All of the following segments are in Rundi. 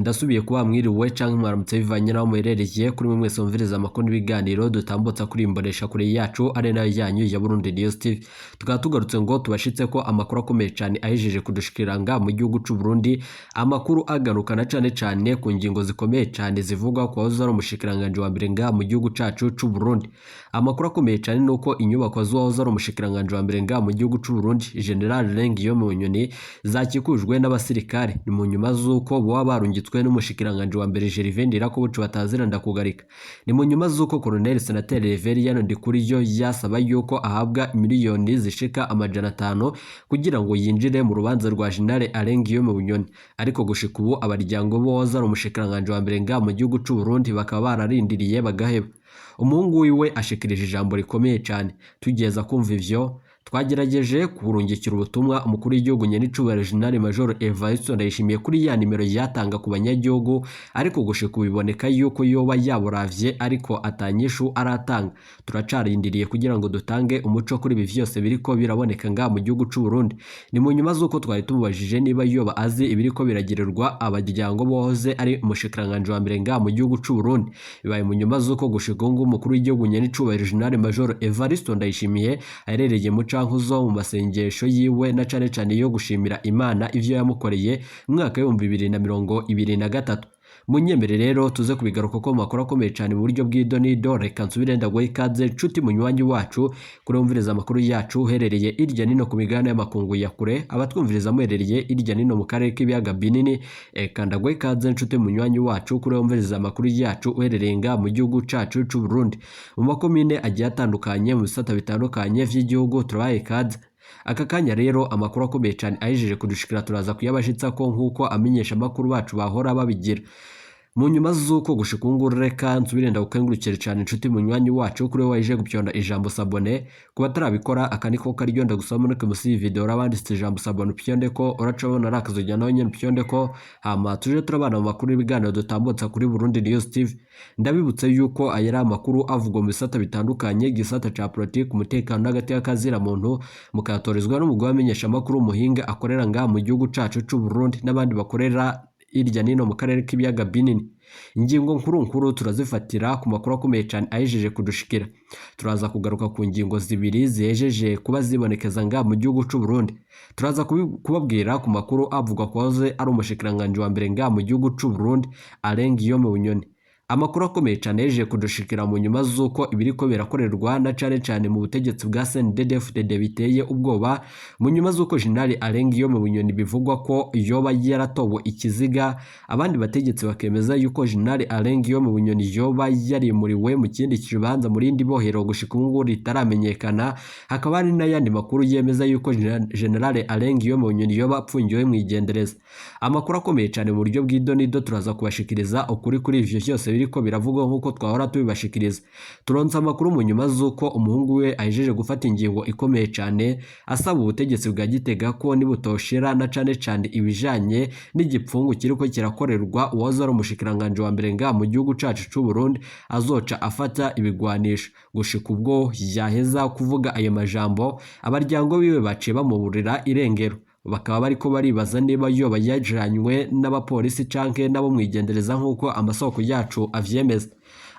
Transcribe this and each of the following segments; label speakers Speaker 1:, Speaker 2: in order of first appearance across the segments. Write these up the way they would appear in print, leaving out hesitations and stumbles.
Speaker 1: Ndasubiye kuba mwiriwe canke mwaramutse bivanye n'aho muherereye kuri mwe mwese mwumviriza amakuru n'ibiganiro dutambutsa kuri imbonesha kure yacu ari nayo yanyu ya Burundi News TV. Tukaba tugarutse ngo tubashitse ko amakuru akomeye cane ahejeje kudushikiranga mu gihugu c'u Burundi, amakuru agarukana cane cane ku ngingo zikomeye cane zivugwa ku wahoze ari umushikiranganji wa mbere ngaha mu gihugu cacu c'u Burundi. Amakuru akomeye cane nuko inyubako z'uwahoze ari umushikiranganji wa mbere ngaha mu gihugu c'u Burundi, General Guillaume Bunyoni, zakikujwe n'abasirikare. Ni mu nyuma z'uko boba barungitswe n'umushikiranganji wa mbere Gervais Ndirakobuca batazira ndakugarika. Ni mu nyuma z'uko Colonel Senateri Reverien Ndikuriyo yasaba yuko ahabwa miliyoni zishika 500 kugira ngo yinjire mu rubanza rwa General Alain Guillaume Bunyoni, ariko gushika ubu abaryango b'uwahoze ari umushikiranganji wa mbere ngaha mu gihugu c'u Burundi bakaba bararindiriye bagaheba. Umuhungu wiwe ashikirije ijambo rikomeye cane. Tugeza kumva ivyo, twagerageje kurungikira ubutumwa umukuru w'igihugu nyenicubahiro General Major Evariste Ndayishimiye kuri ya nimero yatanga ku banyagihugu, ariko gushika ubu biboneka yuko yoba yaburavye ariko atanyishu aratanga. Turacarindiriye kugira ngo dutange umuco kuri ibi vyose biriko biraboneka ngaha mu gihugu c'u Burundi. Ni mu nyuma z'uko twari tumubajije niba yoba azi ibiriko biragirirwa abaryango bohoze ari umushikiranganji wa mbere ngaha mu gihugu c'u Burundi. Bibaye mu nyuma z'uko gushika ubu ngubu umukuru w'igihugu nyenicubahiro General Major Evariste Ndayishimiye aherereye mu Cankuzo mu masengesho yiwe na cane cane yo gushimira Imana ivyo yamukoreye mu mwaka w'2023. Munyemere rero tuze kubigaruka ko mu makuru akomeye cane mu buryo bw'idonido. Reka nsubire ndaguhe ikaze nshuti munywanyi wacu kuri wumviriza amakuru yacu uherereye irya nino ku migabane y'amakungu ya kure, abatwumviriza muherereye irya nino mu karere k'ibiyaga binini. Eka ndaguhe ikaze nshuti munywanyi wacu kuri wumviriza amakuru yacu uherereye ngaha mu gihugu cacu c'u Burundi, mu makomine agiye atandukanye, mu bisata bitandukanye vy'igihugu, turabaye ikaze. Aka kanya rero amakuru akomeye cane ahejeje kudushikira turaza kuyabashitsa ko nk'uko amenyesha amakuru bacu bahora babigira. Mu nyuma z'uko gushika ubu ngubu, reka nsubire ndagukengurukire cane inshuti munywanyi wacu kuri wowe waje gupyonda ijambo s'abonner. Ku batarabikora, aka niko karyo ndagusaba muneke musi y'iyi video urabanditse ijambo s'abonner, upyonde ko uraca ubona ari akazogera nawe nyene upyonde ko, hama tuje turabana mu makuru y'ibiganiro dutambutsa kuri Burundi News TV. Ndabibutse yuko aya ari amakuru avugwa mu bisata bitandukanye, igisata ca politiki, umutekano n'agateka kazira muntu, mukayatorezwa n'umugwi w'abamenyesha amakuru muhinga akorera ngaha mu gihugu cacu c'u Burundi n'abandi bakorera hirya nino mu karere k'ibiyaga binini. Ingingo nkuru nkuru turazifatira ku makuru akomeye cane ahejeje kudushikira. Turaza kugaruka ku ngingo zibiri zihejeje kuba zibonekeza ngaha mu gihugu c'u Burundi. Turaza kubabwira ku makuru avugwa ko wahoze ari umushikiranganji wa mbere ngaha mu gihugu c'u Burundi, Alain Guillaume Bunyoni. Amakuru akomeye cane yahejeje kudushikira mu nyuma z'uko ibiriko birakorerwa na cane cane mu butegetsi bwa CNDD-FDD biteye ubwoba, mu nyuma z'uko General Alain Guillaume Bunyoni bivugwa ko yoba yaratowe ikiziga, abandi bategetsi bakemeza yuko General Alain Guillaume Bunyoni yoba yarimuriwe mu kindi kibanza mu rindi bohero gushika ubu ngubu ritaramenyekana. Hakaba hari n'ayandi makuru yemeza yuko General Alain Guillaume Bunyoni yoba apfungiwe mw'igendereza. Amakuru akomeye cane mu buryo bw'idonido, turaza kubashikiriza ukuri kuri ivyo vyose biriko biravugwa nk'uko twahora tubibashikiriza. Turonse amakuru mu nyuma z'uko umuhungu we ahejeje gufata ingingo ikomeye cane asaba ubutegetsi bwa Gitega ko nibutoshera na cane cane ibijanye n'igipfungu kiriko kirakorerwa uwahoze ari umushikiranganji wa mbere ngaha mu gihugu cacu c'u Burundi, azoca afata ibigwanisho. Gushika ubwo yaheza kuvuga ayo majambo, abaryango biwe baciye bamuburira irengero, bakaba bariko baribaza niba yoba yajanywe n'abapolisi canke nabo mwigendereza nk'uko amasoko yacu avyemeza.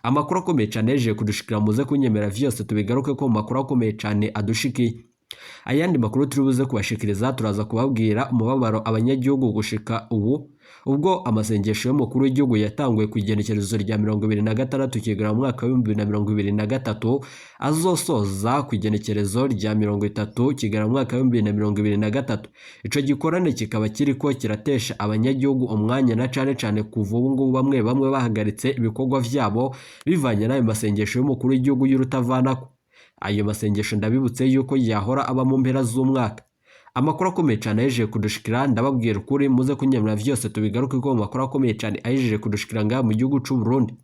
Speaker 1: Amakuru akomeye cane yahejeje kudushikira, muze kunyemera vyose tubigaruke ko mu makuru akomeye cane adushikiye. Ayandi makuru turi buze kubashikiriza, turaza kubabwira umubabaro abanyagihugu gushika ubu ubwo amasengesho y'umukuru w'igihugu yatanguye ku igenekerezo rya 26 Kigarama mu mwaka w'2023, azosoza ku igenekerezo rya 30 Kigarama mu mwaka w'2023. Ico gikorane kikaba kiriko kiratesha abanyagihugu umwanya na cane cane kuva ubu ngubu bamwe bamwe bahagaritse ibikorwa vyabo bivanye n'ayo masengesho y'umukuru w'igihugu y'urutavanako. Ayo masengesho ndabibutse yuko yahora aba mu mpera z'umwaka. Amakuru akomeye cane ahejeje kudushikira, ndababwira ukuri muze kunyemera vyose tubigaruke ko mu makuru akomeye cane ahejeje kudushikira ngaha mu gihugu c'u Burundi.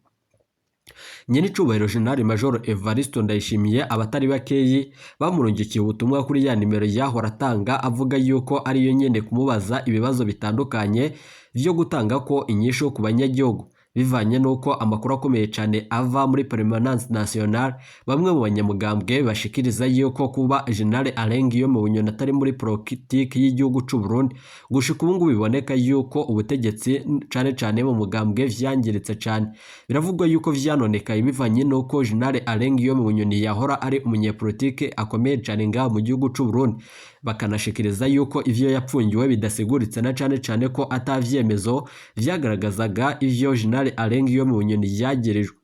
Speaker 1: Nyenicubahiro General Major Evariste Ndayishimiye, abatari bakeyi bamurungikiye ubutumwa kuri ya nimero yahora atanga avuga yuko ariyo nyene kumubaza ibibazo bitandukanye vyo gutanga ko inyishu ku banyagihugu. Bivanye n'uko amakuru akomeye cane ava muri Permanence Nationale, bamwe mu banyamugambwe bashikiriza yuko kuba General Alain Guillaume Bunyoni atari muri politiki y'igihugu c'u Burundi gushika ubu ngubu biboneka yuko ubutegetsi cane cane mu mugambwe vyangiritse cane. Biravugwa yuko vyanonekaye bivanye n'uko General Alain Guillaume Bunyoni yahora ari umunyepolitike akomeye cane ngaha mu gihugu c'u Burundi, bakanashikiriza yuko ivyo yapfungiwe bidasiguritse na cane cane ko atavyemezo vyagaragazaga ivyo General Alain Guillaume Bunyoni yagirijwe.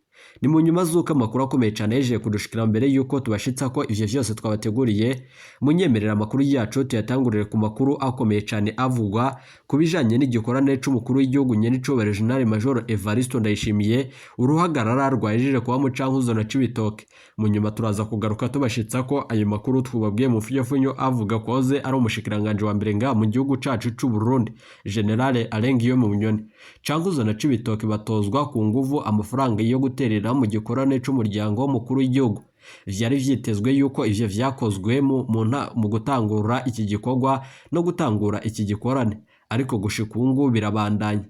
Speaker 1: Ni mu nyuma z'uko amakuru akomeye cane yejeje kudushikira. Mbere yuko tubashitsa ko ivyo vyose twabateguriye, munyemerera amakuru yacu tuyatangurire ku makuru akomeye cane avugwa ku bijanye n'igikorane c'umukuru w'igihugu nyenicubahiro General Major Evariste Ndayishimiye, uruhagarara rwahejeje kuba mu Cankuzo na Cibitoke. Mu nyuma turaza kugaruka tubashitsa ko ayo makuru twubabwiye mu funyofunyo avuga koze ari umushikiranganje wa mbere ngaha mu gihugu cacu c'u Burundi, General Alain Guillaume Bunyoni. Cankuzo na Cibitoke batozwa ku nguvu amafaranga yo guterera mu gikorane c'umuryango w'umukuru w'igihugu. Vyari vyitezwe yuko ivyo vyakozwe mu gutangura iki gikorwa no gutangura iki gikorane, ariko gushika ubu ngubu birabandanya.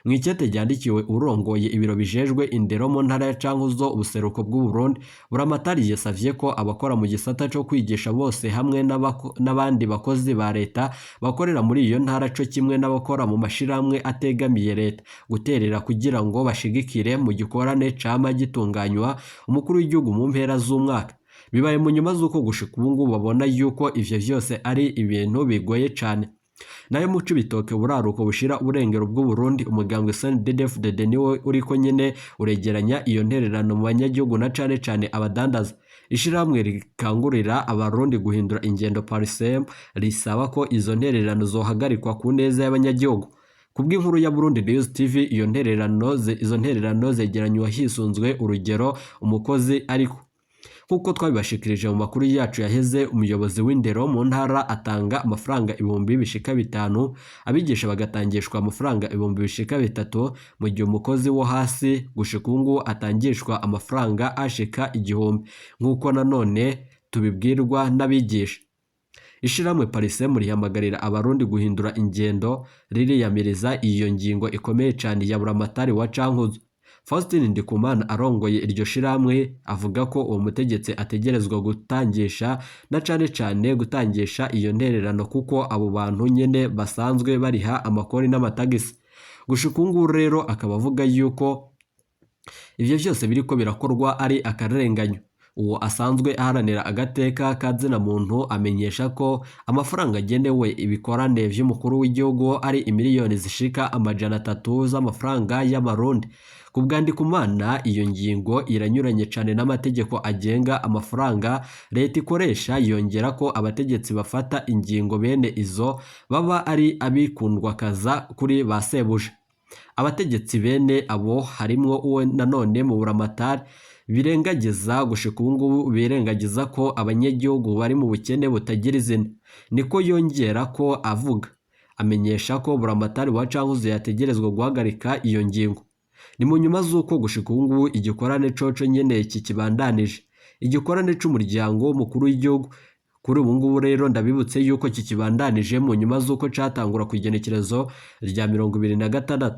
Speaker 1: Mw'ikete ryandikiwe urongoye ibiro bijejwe indero mu ntara ya Cankuzo, ubuseruko bw'u Burundi, Buramatari yasavye ko abakora mu gisata co kwigisha bose hamwe n'abandi bakozi ba leta bakorera muri iyo ntara, co kimwe n'abakora mu mashirahamwe ategamiye leta, guterera kugira ngo bashigikire mu gikorane cama gitunganywa umukuru w'igihugu mu mpera z'umwaka. Bibaye mu nyuma z'uko gushika ubu ngubu babona yuko ivyo vyose ari ibintu bigoye cane. Nayo mu Cibitoke, buraruko bushira uburengero bw'u Burundi, umugambwe CNDD-FDD niwo uriko nyene uregeranya iyo ntererano mu banyagihugu na cane cane abadandaza. Ishirahamwe rikangurira abarundi guhindura ingendo Parsem risaba ko izo ntererano zohagarikwa ku neza y'abanyagihugu. Kubw'inkuru ya Burundi News TV, iyo ntererano izo ntererano zegeranywa hisunzwe urugero umukozi ariko. Nk'uko twabibashikirije mu makuru yacu yaheze, umuyobozi w'indero mu ntara atanga amafaranga 5000 bishika, abigisha bagatangishwa amafaranga 3000 bishika, mu gihe umukozi wo hasi gushika ubu ngubu atangishwa amafaranga ashika 1000, nk'uko nanone tubibwirwa n'abigisha. Ishirahamwe Parsem rihamagarira abarundi guhindura ingendo, ririyamiriza iyo ngingo ikomeye cane ya Buramatari wa Cankuzo. Faustin Ndikumana arongoye iryo shirahamwe avuga ko uwo mutegetsi ategerezwa gutangisha na cane cane gutangisha iyo ntererano, kuko abo bantu nyene basanzwe bariha amakori n'amatagisi. Gushika ubu ngubu rero akaba avuga yuko ivyo vyose biriko birakorwa ari akarenganyo. Uwo asanzwe aharanira agateka ka zina muntu amenyesha ko amafaranga agenewe ibikorane vy'umukuru w'igihugu ari imiliyoni zishika 300 z'amafaranga y'amarundi. Ku bwa Ndikumana, iyo ngingo iranyuranye cane n'amategeko agenga amafaranga leta ikoresha. Yongera ko abategetsi bafata ingingo bene izo baba ari abikundwakaza kuri ba sebuja. Abategetsi bene abo harimwo uwo nanone mu Buramatari birengagiza gushika ubu ngubu birengagiza ko abanyagihugu bari mu bukene butagira izina, niko yongera ko avuga. Amenyesha ko Buramatari wa Cankuzo yategerezwa guhagarika iyo ngingo. Ni mu nyuma z'uko gushika ubu ngubu igikorane coco nyene kikibandanije, igikorane c'umuryango w'umukuru w'igihugu. Kuri ubu ngubu rero ndabibutse yuko kikibandanije mu nyuma z'uko catangura ku igenekerezo rya 26.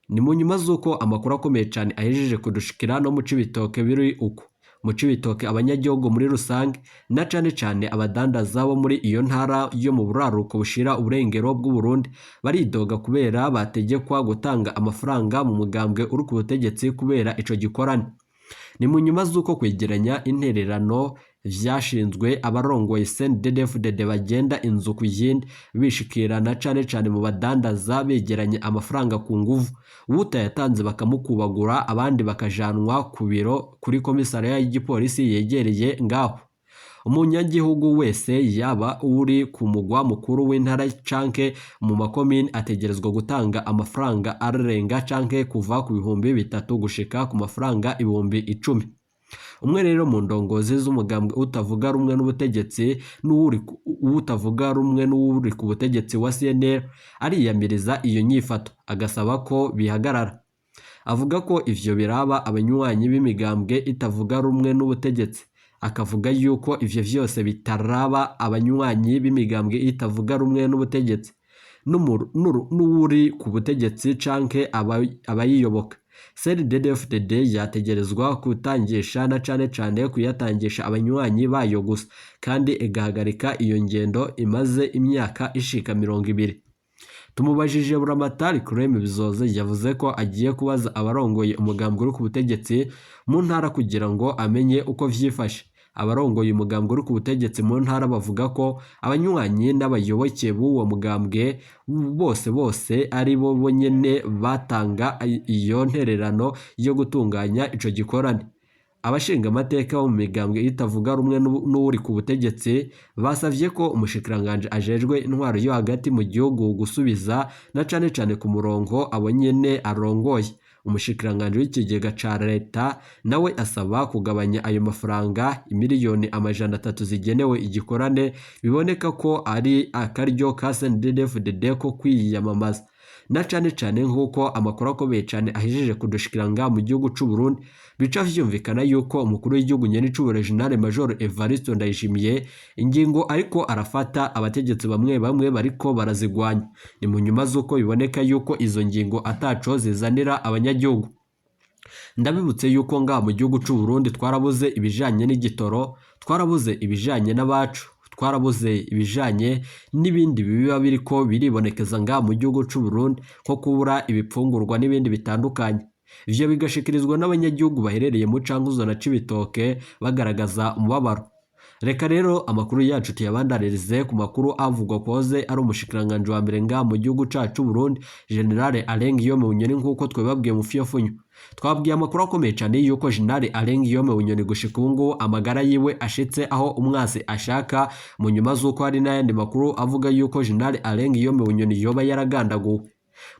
Speaker 1: Ni mu nyuma z'uko amakuru akomeye cane ahejeje kudushikira no mu Cibitoke biri uko. Mu Cibitoke abanyagihugu muri rusange na cane cane abadandaza bo muri iyo ntara yo mu buraruko bushira uburengero bw'u Burundi baridoga kubera bategekwa gutanga amafaranga mu mugambwe uri ku butegetsi kubera ico gikorane. Ni mu nyuma z'uko kwegeranya intererano vyashinzwe abarongoye CNDD-FDD bagenda inzu ku yindi bishikirana cane cane mu badandaza begeranya amafaranga ku nguvu, uwutayatanze bakamukubagura, abandi bakajanwa ku biro kuri komisariya y'igipolisi yegereye ngaho. Umunyagihugu wese yaba uri ku mugwa mukuru w'intara canke mu makomine ategerezwa gutanga amafaranga arenga canke kuva ku 3000 gushika ku mafaranga 10,000. Umwe rero mu ndongozi z'umugambwe utavuga rumwe n'ubutegetsi n'uwutavuga rumwe n'uwuri ku butegetsi wa CNL ariyamiriza iyo nyifato, agasaba ko bihagarara. Avuga ko ivyo biraba abanywanyi b'imigambwe itavuga rumwe n'ubutegetsi, akavuga yuko ivyo vyose bitaraba abanywanyi b'imigambwe itavuga rumwe n'ubutegetsi n'uwuri ku butegetsi canke abayiyoboka. CNDD-FDD yategerezwa kutangisha na cane cane kuyatangisha abanywanyi bayo gusa, kandi igahagarika iyo ngendo imaze imyaka ishika 20. Tumubajije Buramatari Clem Bizoze yavuze ko agiye kubaza abarongoye umugambwe uri ku butegetsi mu ntara kugira ngo amenye uko vyifashe. Abarongoye umugambwe uri ku butegetsi mu ntara bavuga ko abanywanyi n'abayoboke b'uwo mugambwe bose bose ari bo bonyene batanga iyo ntererano yo gutunganya ico gikorane. Abashingamateka bo mu migambwe itavuga rumwe n'uri ku butegetsi basavye ko umushikiranganji ajejwe intwaro yo hagati mu gihugu gusubiza na cane cane ku murongo abo nyene arongoye. Umushikiranganji w'ikigega ca leta nawe asaba kugabanya ayo mafaranga imiliyoni 300 zigenewe igikorane, biboneka ko ari akaryo ka CNDD-FDD ko kwiyamamaza, na cane cane nk'uko amakuru akomeye cane ahejeje kudushikira ngaha mu gihugu c'u Burundi. Bica vyumvikana yuko umukuru w'igihugu nyenicubahiro General Major Evariste Ndayishimiye ingingo ariko arafata abategetsi bamwe bamwe bariko barazigwanya. Ni mu nyuma z'uko biboneka yuko izo ngingo ataco zizanira abanyagihugu. Ndabibutse yuko ngaha mu gihugu c'u Burundi twarabuze ibijanye n'igitoro, twarabuze ibijanye n'abacu, twarabuze ibijanye n'ibindi biba biriko biribonekeza ngaha mu gihugu c'u Burundi, nko kubura ibipfungurwa n'ibindi bitandukanye. Ivyo bigashikirizwa n'abanyagihugu baherereye mu Cankuzo na Cibitoke bagaragaza umubabaro. Reka rero amakuru yacu tuyabandanirize ku makuru avugwa koze ari umushikiranganji wa mbere ngaha mu gihugu cacu Burundi, General Alain Guillaume Bunyoni, nk'uko twebabwiye mu fiyofunyo. Twabwiye amakuru akomeye cyane yuko General Alain Guillaume Bunyoni gushika ubu ngubu amagara yiwe ashitse aho umwasi ashaka, mu nyuma z'uko hari n'ayandi makuru avuga yuko General Alain Guillaume Bunyoni yoba yaragandaguwe.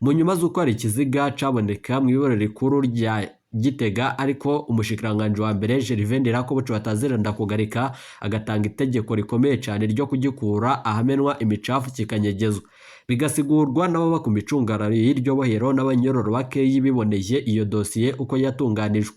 Speaker 1: Mu nyuma z'uko hari ikiziga caboneka mu iboro rikuru rya Gitega, ariko umushikiranganji wa mbere Gervais Ndirakobuca batazira ndakugarika agatanga itegeko rikomeye cyane ryo kugikura ahamenwa imicafu kikanyegezwa, bigasigurwa n'ababa ku micungararo y'iryo bohero n'abanyororo bakeyi biboneye iyo dosiye uko yatunganijwe.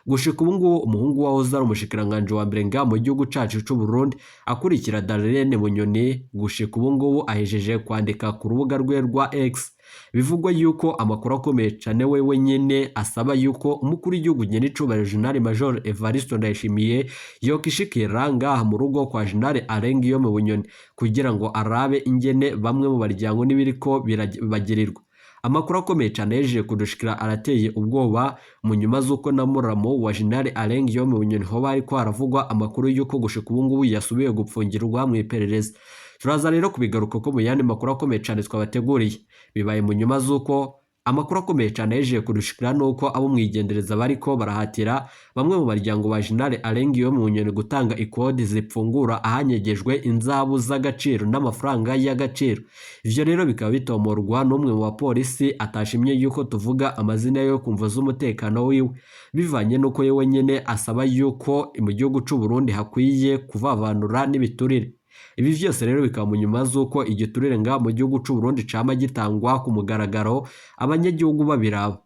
Speaker 1: Gushika ubu ngubu umuhungu wahoze ari umushikiranganji wa mbere ngaha mu gihugu cacu c'u Burundi akurikira Darlene Bunyoni, gushika ubu ngubu ahejeje kwandika ku rubuga rwe rwa X. Bivugwa yuko amakuru akomeye cane wewe nyene asaba yuko umukuru w'igihugu nyenicubahiro General Major Evariste Ndayishimiye yokishikira ngaha mu rugo kwa General Alain Guillaume Bunyoni kugira ngo arabe ingene bamwe mu baryango n'ibiriko birabagirirwa. Amakuru akomeye cyane yejeje kudushikira arateye ubwoba, mu nyuma z'uko na muramu wa General Alain Guillaume Bunyoni hoba hariko haravugwa amakuru y'uko gushika ubu ngubu yasubiye gupfungirwa mu iperereza. Turaza rero kubigaruka ko mu yandi makuru akomeye cyane twabateguriye. Bibaye mu nyuma z'uko amakuru akomeye cyane yejeje kudushikira nuko abo mwigendereza bariko barahatira bamwe mu baryango ba General Alain Guillaume Bunyoni gutanga ikodi zipfungura ahanyegejwe inzahabu z'agaciro n'amafaranga y'agaciro. Ivyo rero bikaba bitomorwa n'umwe mu bapolisi atashimye yuko tuvuga amazina yo kumva z'umutekano wiwe, bivanye n'uko yewe nyene asaba yuko mu gihugu c'u Burundi hakwiye kuvavanura n'ibiturire. Ibi vyose rero bikaba mu nyuma z'uko igiturire ngaha mu gihugu c'u Burundi cama gitangwa ku mugaragaro abanyagihugu babiraba.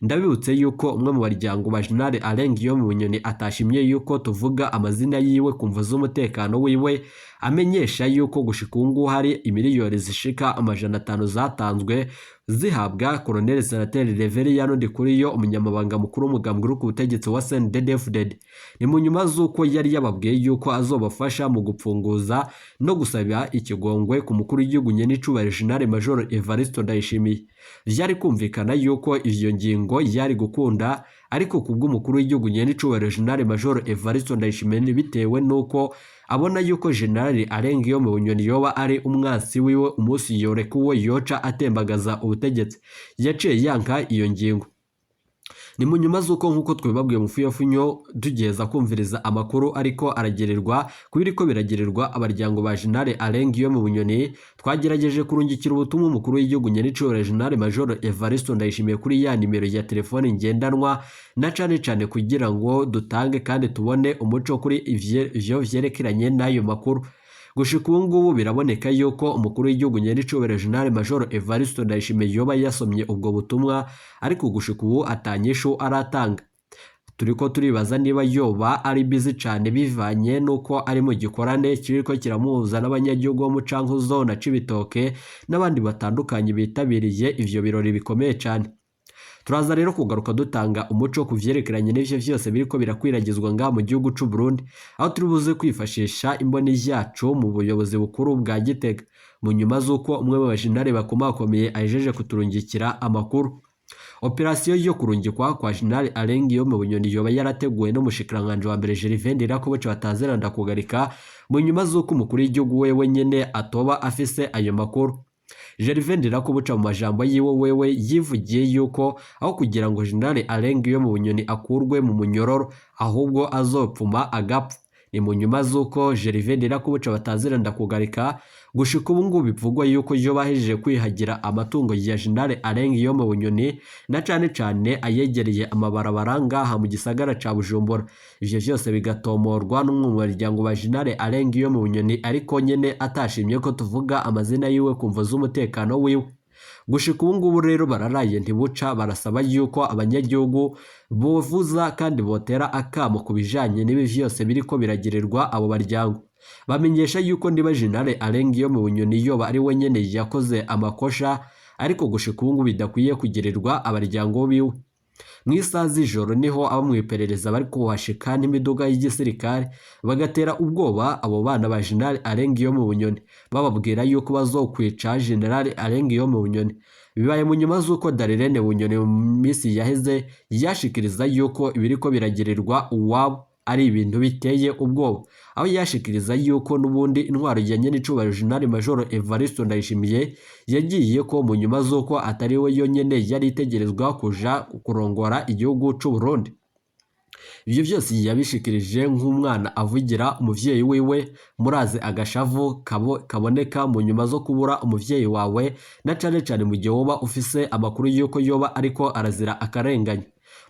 Speaker 1: Ndabibutse yuko umwe mu baryango ba General Alain Guillaume Bunyoni atashimye yuko tuvuga amazina yiwe kumva z'umutekano wiwe, amenyesha yuko gushika ubu ngubu hari imiliyoni zishika 500 zatanzwe zihabwa Colonel Senateri Reverien Ndikuriyo, umunyamabanga mukuru w'umugambwe uri ku butegetsi wa CNDD-FDD. Ni mu nyuma z'uko yari yababwiye yuko azobafasha mu gupfunguza no gusaba ikigongwe ku mukuru w'igihugu nyenicubahiro General Major Evariste Ndayishimiye. Vyari kumvikana yuko iyo ngingo yari gukunda, ariko kubw'umukuru w'igihugu nyenicubahiro General Major Evariste Ndayishimiye, bitewe nuko abona yuko General Alain Guillaume Bunyoni yoba ari umwansi wiwe, umunsi yoreka uwo yoca atembagaza ubutegetsi, yaciye yanka iyo ngingo. Ni mu nyuma z'uko nk'uko twabibabwiye mu fuyofunyo tugeza kumviriza amakuru ariko aragererwa kubiriko biragererwa abaryango ba General Alain Guillaume Bunyoni, twagerageje kurungikira ubutumwa umukuru w'igihugu nyenicubahiro General Major Evariste Ndayishimiye kuri ya nimero ya telefone ngendanwa, na cane cane kugira ngo dutange kandi tubone umuco kuri ivyo vyerekeranye n'ayo makuru. Gushika ubu ngubu biraboneka yuko umukuru w'igihugu nyenicubahiro General Major Evariste Ndayishimiye yoba yasomye ubwo butumwa, ariko gushika ubu atanyishu aratanga. Turiko turibaza niba yoba ari busy cane bivanye nuko ari mu gikorane kiriko kiramuhuza n'abanyagihugu bo mu Cankuzo na Cibitoke n'abandi batandukanye bitabiriye ivyo birori bikomeye cane. Turaza rero kugaruka dutanga umuco ku vyerekeranye n'ivyo vyose biriko birakwiragizwa ngaha mu gihugu c'u Burundi, aho turi buze kwifashisha imboni yacu mu buyobozi bukuru bwa Gitega, mu nyuma z'uko umwe mu bajenerali bakomakomeye ahejeje kuturungikira amakuru. Operasiyo yo kurungikwa kwa General Alain Guillaume Bunyoni yoba yarateguwe n'umushikiranganji wa mbere Gervais Ndirakobuca bataziranda kugarika, mu nyuma z'uko umukuru w'igihugu wewe nyene atoba afise ayo makuru. Gervais Ndirakobuca mu majambo yiwe wewe yivugiye yuko aho kugira ngo General Alain Guillaume Bunyoni akurwe mu munyororo, ahubwo azopfuma agapfa. Ni mu nyuma z'uko Gervais Ndirakobuca bataziranda kugarika gushika ubu ngubu bivugwa yuko yoba ahejeje kwihagira amatungo ya General Alain Guillaume Bunyoni, na cane cane ayegereye amabarabara ngaha mu gisagara ca Bujumbura. Ivyo vyose bigatomorwa n'umwe mu baryango ba General Alain Guillaume Bunyoni, ariko nyene atashimye ko tuvuga amazina yiwe ku mvo z'umutekano wiwe. Gushika ubu ngubu rero bararaye ntibuca, barasaba yuko abanyagihugu bovuza kandi botera akamo ku bijanye n'ibi vyose biriko biragirirwa abo baryango. Bamenyesha yuko niba General Alain Guillaume Bunyoni yoba ari we nyene yakoze amakosha, ariko gushika ubu ngubu bidakwiye kugirirwa abaryango biwe. Mu isaha z'ijoro niho abo mu iperereza bari kuhashika n'imiduga y'igisirikare, bagatera ubwoba abo bana ba General Alain Guillaume Bunyoni, bababwira yuko bazokwica General Alain Guillaume Bunyoni. Bibaye mu nyuma z'uko Darlene Bunyoni mu minsi yaheze yashikiriza yuko ibiriko biragirirwa uwabo ari ibintu biteye ubwoba, aho yashikiriza yuko n'ubundi intwaro ya nyenicubahiro General Major Evariste Ndayishimiye yagiye ko mu nyuma z'uko atari we yonyene yari itegerezwa kuja kurongora igihugu c'u Burundi. Ivyo vyose yabishikirije nk'umwana avugira umuvyeyi wiwe. Murazi agashavu kaboneka mu nyuma zo kubura umuvyeyi wawe, na cane cane mu gihe woba ufise amakuru y'uko yoba ariko arazira akarengane.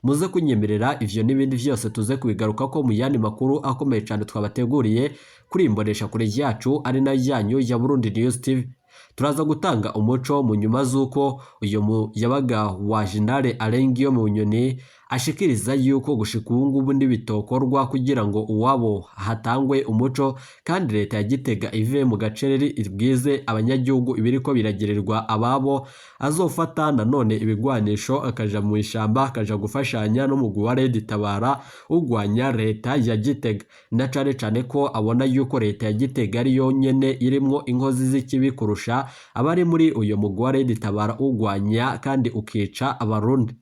Speaker 1: Muze kunyemerera ivyo n'ibindi vyose tuze kubigaruka ko mu yandi makuru akomeye cane twabateguriye kuri imbonesha kure yacu ari nayo yanyu ya Burundi News TV. Turaza gutanga umuco mu nyuma z'uko uyu muyabaga wa General Alain Guillaume Bunyoni ashikiriza yuko gushika ubu ngubu n'ibitokorwa kugira ngo uwabo hatangwe umuco, kandi leta ya Gitega ive mu gacereri ibwize abanyagihugu ibiriko biragirirwa ababo, azofata nanone ibigwanisho akaja mu ishamba akaja gufashanya n'umugwi wa Red Tabara ugwanya leta ya Gitega, na cane cane ko abona yuko leta ya Gitega ariyo nyene irimwo inkozi z'ikibi kurusha abari muri uyo mugwi wa Red Tabara ugwanya kandi ukica abarundi.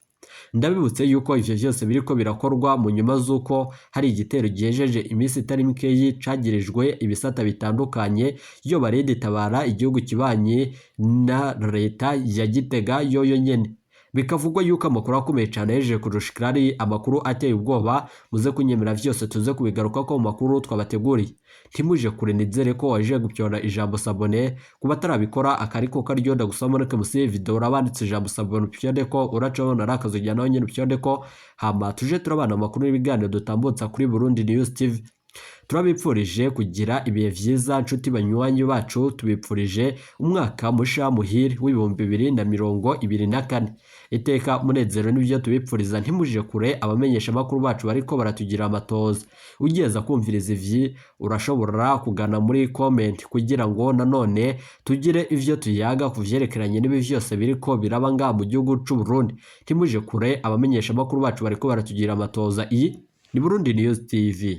Speaker 1: Ndabibutse yuko ivyo vyose biriko birakorwa mu nyuma z'uko hari igitero gihejeje iminsi itari mikeyi cagirijwe ibisata bitandukanye, yoba Red Tabara igihugu kibanyi na leta ya Gitega yoyo nyene. Bikavugwa yuko amakuru akomeye cane yahejeje kurushikira ari amakuru ateye ubwoba. Muze kunyemera vyose tuze kubigaruka ko mu makuru twabateguriye. Ntimuje kure, nizere ko waje gupyona ijambo s'abonner. Kuba atarabikora akariko karyo ndagusaba mureke musi video urabanditse ijambo s'abonner upyonde ko uracabona ari akazujya nawe nyene upyonde ko, hama tuje turabana amakuru n'ibiganiro dutambutsa kuri Burundi News TV. Turabipfurije kugira ibihe vyiza nshuti banywanyi bacu, tubipfurije umwaka musha muhire w'2024. Iteka munezero n'ibyo tubipfuriza. Ntimuje kure, abamenyesha amakuru bacu bariko baratugira amatoza. Ugeza kumviriza ivyi urashobora kugana muri comment kugira ngo nanone tugire ivyo tuyaga ku vyerekeranye n'ibi vyose biriko biraba ngaha mu gihugu c'u Burundi. Ntimuje kure, abamenyesha amakuru bacu bariko baratugira amatoza. Iyi ni Burundi News TV.